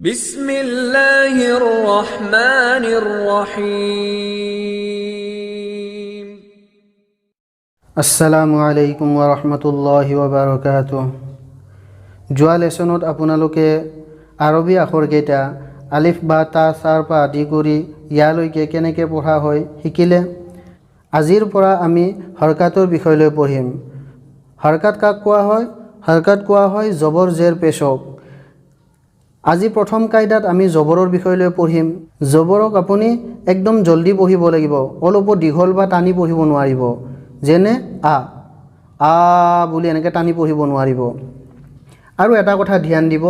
بسم الله الرحمن الرحيم। আসসালামু আলাইকুম ওৰহমতুল্লাহি ওবৰকাতুহ। যোৱা লেচনত আপোনালোকে আৰবী আখৰকেইটা আলিফ, বা, তা, চাৰ পৰা আদি কৰি ইয়ালৈকে কেনেকৈ পঢ়া হয় শিকিলে। আজিৰ পৰা আমি হৰকাতৰ বিষয়লৈ পঢ়িম। হৰকাত কাক কোৱা হয়? হৰকাত কোৱা হয় জবৰ, জেৰ, পেশক। আজি প্ৰথম কায়দাত আমি জবৰৰ বিষয়লৈ পঢ়িম। জবৰক আপুনি একদম জল্দি পঢ়িব লাগিব, অলপো দীঘল বা টানি পঢ়িব নোৱাৰিব। যেনে আ, আ বুলি এনেকৈ টানি পঢ়িব নোৱাৰিব। আৰু এটা কথা ধ্যান দিব,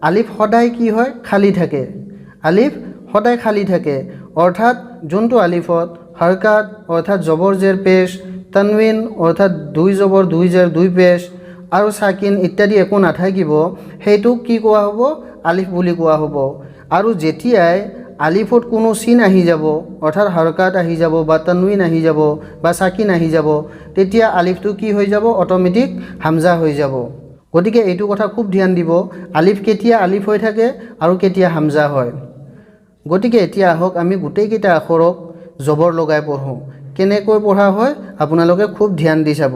আলিফ সদায় কি হয়? খালী থাকে। আলিফ সদায় খালী থাকে। অৰ্থাৎ যোনটো আলিফত হৰকাত, অৰ্থাৎ জবৰ, জেৰ, পেশ, তানৱিন, অৰ্থাৎ দুই জবৰ, দুই জেৰ, দুই পেশ আৰু চাকিন ইত্যাদি একো নাথাকিব, সেইটোক কি কোৱা হ'ব? আলিফ বুলি কোৱা হ'ব। আৰু যেতিয়াই আলিফত কোনো চিন আহি যাব, অৰ্থাৎ হৰকাত আহি যাব বা তানৱিন আহি যাব বা চাকিন আহি যাব, তেতিয়া আলিফটো কি হৈ যাব? অট'মেটিক হামজা হৈ যাব। গতিকে এইটো কথা খুব ধ্যান দিব, আলিফ কেতিয়া আলিফ হৈ থাকে আৰু কেতিয়া হামজা হয়। গতিকে এতিয়া আহক, আমি গোটেইকেইটা আখৰক জবৰ লগাই পঢ়োঁ। কেনেকৈ পঢ়া হয় আপোনালোকে খুব ধ্যান দি চাব।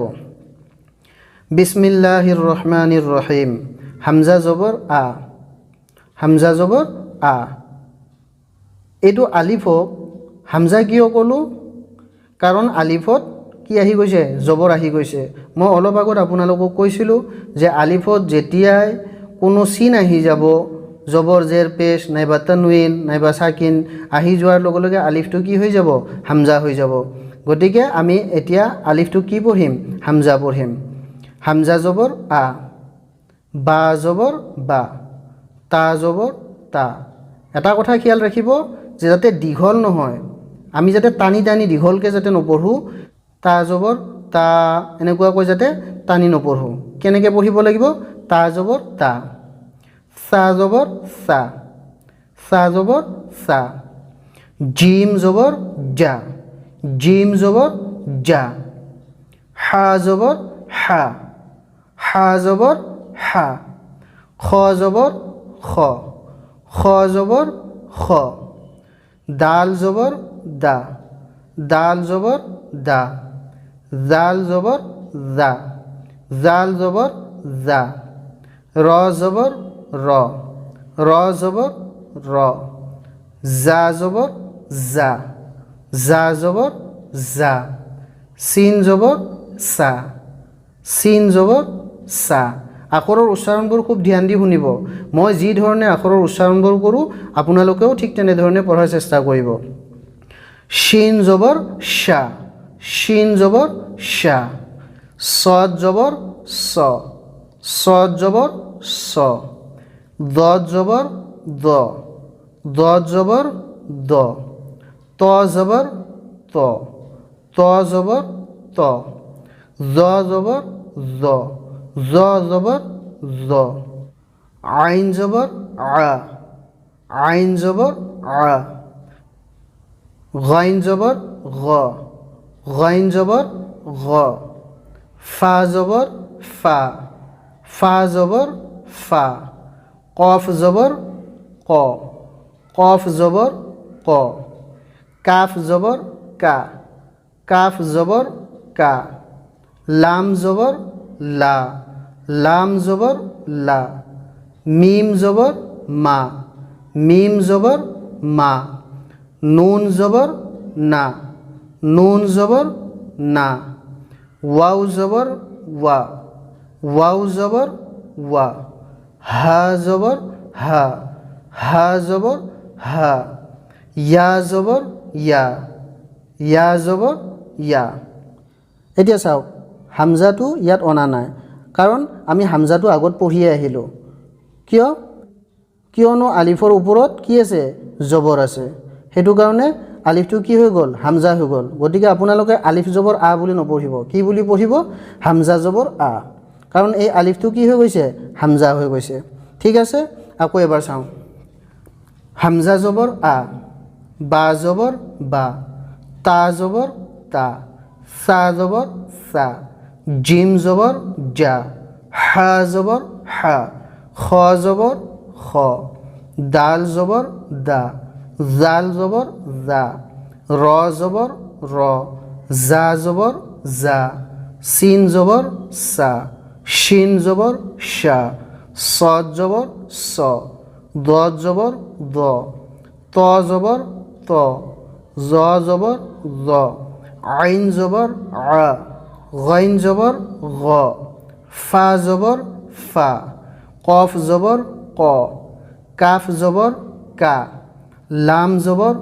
বিছমিল্লাহিৰ ৰহমানিৰ ৰহিম। হামজা জবৰ আ, হামজা জবৰ আ। এইটো আলিফক হামজা কিয় ক'লোঁ? কাৰণ আলিফত কি আহি গৈছে? জবৰ আহি গৈছে। মই অলপ আগত আপোনালোকক কৈছিলোঁ যে আলিফত যেতিয়াই কোনো চিন আহি যাব, জবৰ, জেৰ, পেশ নাইবা তানৱিন নাইবা চাকিন আহি যোৱাৰ লগে লগে আলিফটো কি হৈ যাব? হামজা হৈ যাব। গতিকে আমি এতিয়া আলিফটো কি পঢ়িম? হামজা পঢ়িম। হামজা জবৰ আ, বা জবৰ বা, তা জবৰ তা। এটা কথা খিয়াল ৰাখিব যে যাতে দীঘল নহয়, আমি যাতে টানি টানি দীঘলকৈ যাতে নপঢ়োঁ। তা জবৰ তা, এনেকুৱাকৈ যাতে টানি নপঢ়োঁ। কেনেকৈ পঢ়িব লাগিব? তা জবৰ তা, চা জবৰ চা, চা জবৰ চা। জিম জবৰ জা, জিম জবৰ জা। হা জবৰ হা, হা জবৰ হা। খ জবৰ খ, খ জবৰ খ। দাল জবৰ দা, দাল জবৰ দা। জাল জবৰ জা, জাল জবৰ জা। ৰ জবৰ ৰ, ৰ জবৰ ৰ। জা জবৰ জা, জা জবৰ জা। চিন জবৰ চা, চিন জবৰ চা। আখৰৰ উচ্চাৰণবোৰ খুব ধ্যান দি শুনিব। মই যি ধৰণে আখৰৰ উচ্চাৰণবোৰ কৰোঁ, আপোনালোকেও ঠিক তেনেধৰণে পঢ়াৰ চেষ্টা কৰিব। শিন জবৰ শা, শিন জবৰ শা। সদ জবৰ স, সদ জবৰ স। দদ জবৰ দ, দদ জবৰ দ। ত জবৰ ত, ত জবৰ ত। জ জবৰ জ, জ জবৰ জ। আইন জবৰ আ, আইন জবৰ আ। গাইন জবৰ গ, গাইন জবৰ গ। ফা জবৰ ফা, ফা জবৰ ফা। কফ জবৰ ক, কফ জবৰ ক। কাফ জবৰ কা, কাফ জবৰ কা। লাম জবৰ লা, লাম জবৰ লা। মিম জবৰ মা, মিম জবৰ মা। নুন জবৰ না, নুন জবৰ না। ৱাও জবৰ ৱা, ৱাও জবৰ ৱা। হা জবৰ হা, হা জবৰ হা। ইয়া জবৰ ইয়া, ইয়া জবৰ ইয়া। এতিয়া চাওক, হামজাটো ইয়াত অনা নাই, কাৰণ আমি হামজাটো আগত পঢ়িয়ে আহিলোঁ। কিয়? কিয়নো আলিফৰ ওপৰত কি আছে? জবৰ আছে। সেইটো কাৰণে আলিফটো কি হৈ গ'ল? হামজা হৈ গ'ল। গতিকে আপোনালোকে আলিফ জবৰ আ বুলি নপঢ়িব। কি বুলি পঢ়িব? হামজা জবৰ আ। কাৰণ এই আলিফটো কি হৈ গৈছে? হামজা হৈ গৈছে। ঠিক আছে, আকৌ এবাৰ চাওঁ। হামজা জবৰ আ, বা জবৰ বা, তা জবৰ তা, চা জবৰ চা, জিম জবৰ জা, হা জবৰ হা, খ জবৰ খ। দাল জবৰ দা, জাল জবৰ জা, ৰ জবৰ ৰ, জা জবৰ জা, চিন জবৰ চা, শিন জবৰ শা, ছদ জবৰ ছ, দদ জবৰ দ, ত জবৰ ত, জ জবৰ জ, আইন জবৰ আ, গইন জবৰ গ, ফা জবৰ ফা, কফ জবৰ ক, কাফ জবৰ কা, লাম জবৰ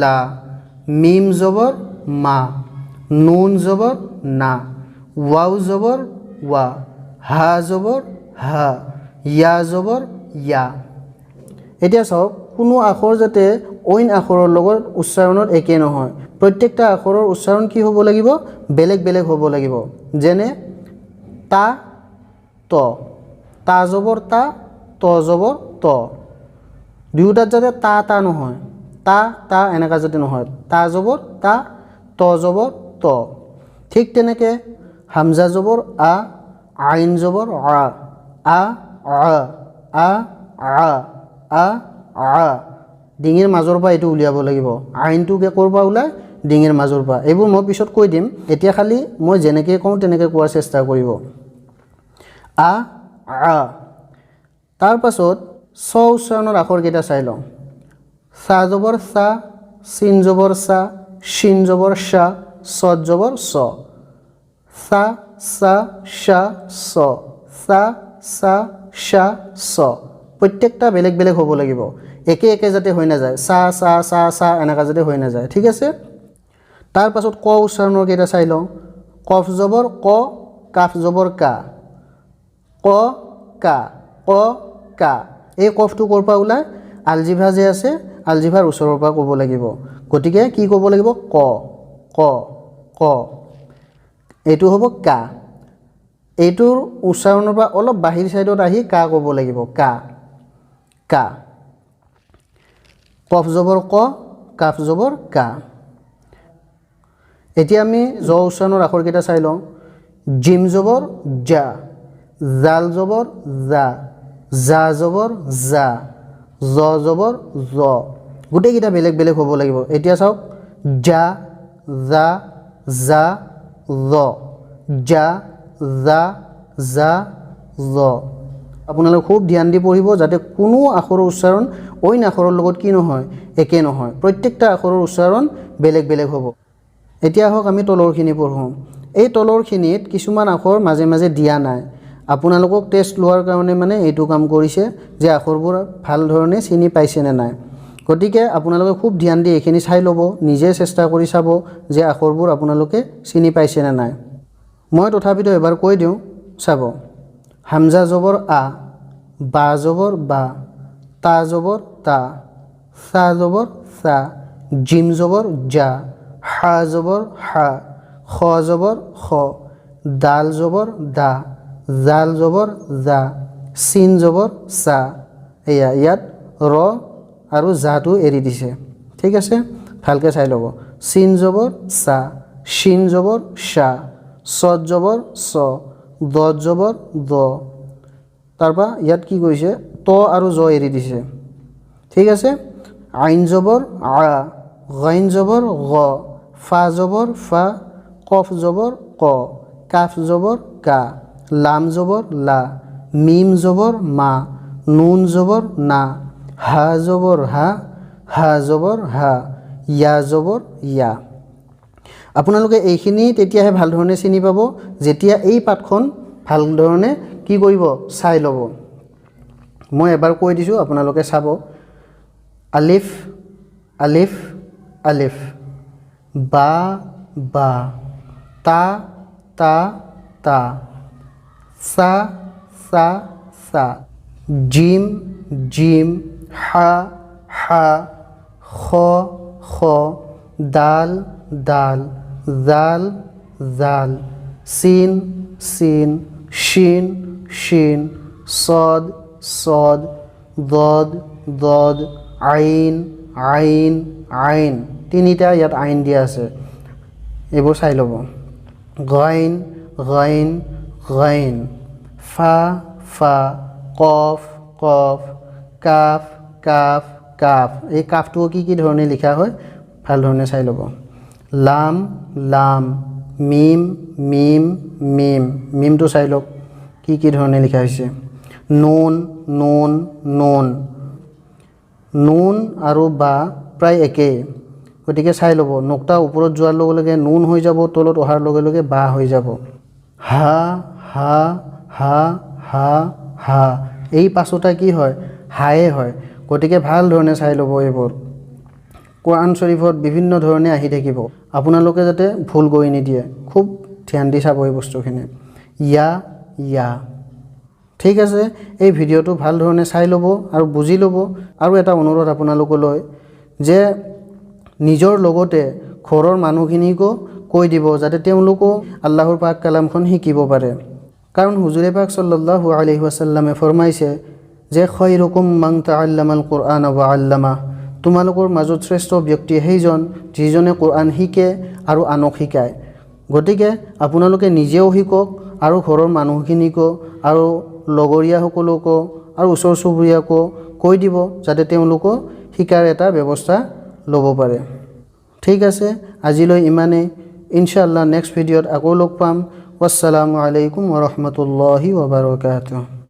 লা, মিম জবৰ মা, নুন জবৰ না, ৱাও জবৰ ৱা, হা জবৰ হা, ইয়া জবৰ ইয়া। এতিয়া চাওক, কোনো আখৰ যাতে অইন আখৰৰ লগত উচ্চাৰণত একে নহয়। প্ৰত্যেকটা আখৰৰ উচ্চাৰণ কি হ'ব লাগিব? বেলেগ বেলেগ হ'ব লাগিব। যেনে তা, ত, তা জবৰ তা, ত জবৰ ত। দুয়োটাত যাতে তা তা নহয়, তা তা এনেকুৱা যাতে নহয়। তা জবৰ তা, ত জবৰ ত। ঠিক তেনেকৈ হামজা জবৰ আ, আইন জবৰ আ, আ আ আ আ আ আ। ডিঙিৰ মাজৰ পৰা এইটো উলিয়াব লাগিব। আইনটো ক'ৰ পৰা ওলায়? ডিঙিৰ মাজৰ পৰা। এইবোৰ মই পিছত কৈ দিম। এতিয়া খালি মই যেনেকৈ কওঁ তেনেকৈ কোৱাৰ চেষ্টা কৰিব। আ আ। তাৰপাছত ছ উচ্চাৰণৰ আখৰকেইটা চাই লওঁ। চা জবৰ চা, চিন জবৰ চা, শিন জবৰ শা, চদ জবৰ ছ। চা চা শা ছ, চা চা শা ছ। প্ৰত্যেকটা বেলেগ বেলেগ হ'ব লাগিব, একে একে যাতে হৈ নাযায়। চা চা চা চা এনেকুৱা যাতে হৈ নাযায়, ঠিক আছে? তাৰপাছত ক উচ্চাৰণৰ কেইটা চাই লওঁ। কফ জবৰ ক, কাফ জবৰ কা, ক কা, ক কা। এই কফটো ক'ৰ পৰা ওলায়? আলজিভা যে আছে, আলজিভাৰ ওচৰৰ পৰা ক'ব লাগিব। গতিকে কি ক'ব লাগিব? ক ক ক। এইটো হ'ব কা। এইটোৰ উচ্চাৰণৰ পৰা অলপ বাহিৰ ছাইডত আহি কা ক'ব লাগিব। কা কা। কফ জবৰ ক, কাফ জবৰ কা। এতিয়া আমি জ উচ্চাৰণৰ আখৰকেইটা চাই লওঁ। জিম জবৰ জা, জাল জবৰ জা, জা জবৰ জা, জ জবৰ জ। গোটেইকেইটা বেলেগ বেলেগ হ'ব লাগিব। এতিয়া চাওক, জা জা জা জ, জা জা জা জ। আপোনালোকে খুব ধ্যান দি পঢ়িব যাতে কোনো আখৰৰ উচ্চাৰণ অইন আখৰৰ লগত কি নহয়, একে নহয়। প্ৰত্যেকটা আখৰৰ উচ্চাৰণ বেলেগ বেলেগ হ'ব। এতিয়া আহক আমি তলৰখিনি পঢ়োঁ। এই তলৰখিনিত কিছুমান আখৰ মাজে মাজে দিয়া নাই। আপোনালোকক টেষ্ট লোৱাৰ কাৰণে মানে এইটো কাম কৰিছে যে আখৰবোৰ ভাল ধৰণে চিনি পাইছেনে নাই। গতিকে আপোনালোকে খুব ধ্যান দি এইখিনি চাই ল'ব, নিজে চেষ্টা কৰি চাব যে আখৰবোৰ আপোনালোকে চিনি পাইছেনে নাই। মই তথাপিতো এবাৰ কৈ দিওঁ, চাব। হামজা জবৰ আ, বা জবৰ বা, তা জবৰ তা, চা জবৰ চা, জিম জবৰ জা, হা জবৰ হা, খ জবৰ খ, দাল জবৰ দা, জাল জবৰ জা, চিন জবৰ চা। এয়া ইয়াত ৰ আৰু জাটো এৰি দিছে, ঠিক আছে? ভালকৈ চাই ল'ব। চিন জবৰ চা, শিন জবৰ শা, চদ জবৰ ছ, দদ জবৰ দ। তাৰপৰা ইয়াত কি কৰিছে? ত আৰু জ এৰি দিছে, ঠিক আছে? আইন জবৰ আ, গাইন জবৰ গ, ফা জবৰ ফা, কফ জবৰ ক, কাফ জবৰ কা, লাম জবৰ লা, মিম জবৰ মা, নুন জবৰ না, হা জবৰ হা, হা জবৰ হা, ইয়া জবৰ ইয়া। আপোনালোকে এইখিনি তেতিয়াহে ভাল ধৰণে চিনি পাব যেতিয়া এই পাঠখন ভাল ধৰণে কি কৰিব, চাই ল'ব। মই এবাৰ কৈ দিছোঁ, আপোনালোকে চাব। আলিফ আলিফ আলিফ, বা বা, তা তা তা, চা চা চা, জিম জিম, হা হা, খ খ, দাল দাল, জাল জাল, চিন চিন, শিন শিন, ছদ ছদ, দদ দদ, আইন আইন আইন। তিনিটা ইয়াত আইন দিয়া আছে, এইবোৰ চাই ল'ব। গাইন গাইন গাইন, ফা ফা, কফ কফ, কাফ কাফ, কাফ। এই কাফটোও কি কি ধৰণে লিখা হয় ভাল ধৰণে চাই ল'ব। লাম, লাম, মিম, মিম, মিম। মিমটো চাই লওক কি কি ধৰণে লিখা হৈছে। নুন, নুন, নুন। নুন আৰু বা প্ৰায় একেই, গতিকে চাই ল'ব। নোক্তা ওপৰত যোৱাৰ লগে লগে নুন হৈ যাব, তলত অহাৰ লগে লগে বা হৈ যাব। হা, হা, হা, হা, হা, এই পাঁচোটা কি হয়? হায়ে হয়। গতিকে ভাল ধৰণে চাই ল'ব এইবোৰ। কোৰআন শ্বৰীফত বিভিন্ন ধৰণে আহি থাকিব, আপোনালোকে যাতে ভুল কৰি নিদিয়ে, খুব ধ্যান দি চাব এই বস্তুখিনি। ইয়া, ইয়া। ঠিক আছে, এই ভিডিঅ'টো ভাল ধৰণে চাই ল'ব আৰু বুজি ল'ব। আৰু এটা অনুৰোধ আপোনালোকলৈ যে নিজৰ লগতে ঘৰৰ মানুহখিনিকো কৈ দিব, যাতে তেওঁলোকো আল্লাহৰ পাক কালামখন শিকিব পাৰে। কাৰণ হুজুৰে পাক সাল্লাল্লাহু আলাইহি ৱাসাল্লামে ফৰমাইছে যে খৈৰুকুম মান তাআল্লামাল কোৰআন ওয়া আল্লামা, তোমালোকৰ মাজত শ্ৰেষ্ঠ ব্যক্তি সেইজন যিজনে কোৰআন শিকে আৰু আনক শিকায়। গতিকে আপোনালোকে নিজেও শিকক আৰু ঘৰৰ মানুহখিনিকো আৰু লগৰীয়াসকলকো আৰু ওচৰ চুবুৰীয়াকো কৈ দিব, যাতে তেওঁলোকো শিকাৰ এটা ব্যৱস্থা ল'ব পাৰে। ঠিক আছে, আজিলৈ ইমানেই। ইনশাআল্লাহ নেক্সট ভিডিঅ'ত আকৌ লগ পাম। ৱাছালামু আলাইকুম ওয়া ৰাহমাতুল্লাহি ওয়া বাৰাকাতুহু।